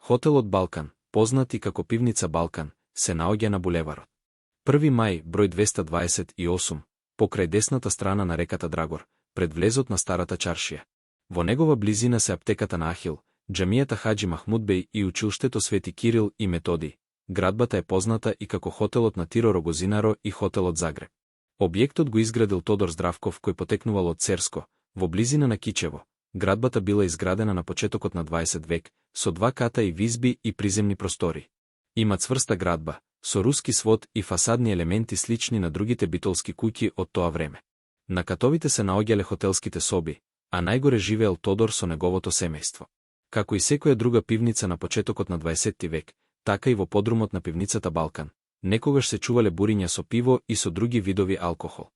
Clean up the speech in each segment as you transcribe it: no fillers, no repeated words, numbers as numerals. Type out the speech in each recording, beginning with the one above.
Хотелот Балкан, познат и како пивница Балкан, се наоѓа на булеварот 1. мај, број 228, покрај десната страна на реката Драгор, пред влезот на старата чаршија. Во негова близина се аптеката на Ахил, џамијата Хаџи Махмудбеј и училштето Свети Кирил и Методий. Градбата е позната и како хотелот на Тиро Рогозинаро и хотелот Загреб. Објектот го изградил Тодор Здравков, кој потекнувал од Церско, во близина на Кичево. Градбата била изградена на почетокот на 20 век, со 2 ката и визби и приземни простори. Има цврста градба, со руски свод и фасадни елементи слични на другите битолски куќи од тоа време. На катовите се наоѓале хотелските соби, а најгоре живеел Тодор со неговото семејство. Како и секоја друга пивница на почетокот на 20 век, така и во подрумот на пивницата Балкан, некогаш се чувале буриња со пиво и со други видови алкохол.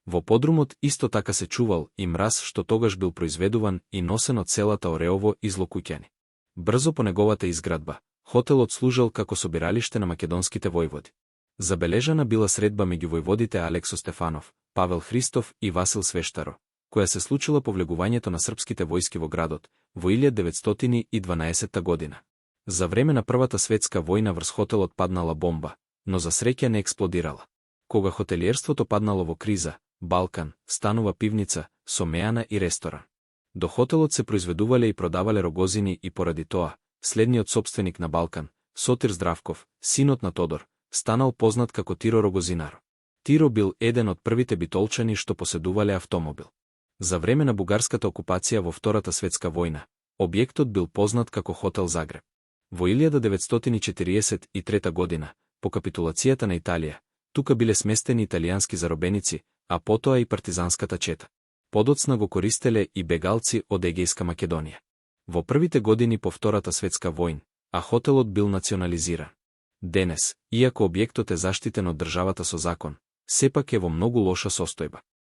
Во подрумот исто така се чувал и мраз, што тогаш бил произведуван и носен од селата Ореово и Злокуќани. Брзо по неговата изградба, хотелот служел како собиралиште на македонските војводи. Забележана била средба меѓу војводите Алексо Стефанов, Павел Христов и Васил Свештаро, која се случила по влегувањето на српските војски во градот во 1912 година. За време на Првата светска војна врз хотелот паднала бомба, но за среќа не експлодирала. Кога хотелиерството паднало во криза, Балкан станува пивница, сомеана и ресторан. До хотелот се произведувале и продавале рогозини и поради тоа, следниот сопственик на Балкан, Сотир Здравков, синот на Тодор, станал познат како Тиро Рогозинаро. Тиро бил еден од првите битолчани што поседувале автомобил. За време на бугарската окупација во Втората светска војна, објектот бил познат како хотел Загреб. Во 1943 година, по капитулацијата на Италија, тука биле сместени италијански заробеници, а потоа и партизанската чета. Подоцна го користеле и бегалци од Егејска Македонија. Во првите години по Втората светска војна, а хотелот бил национализиран. Денес, иако објектот е заштитен од државата со закон, сепак е во многу лоша состојба.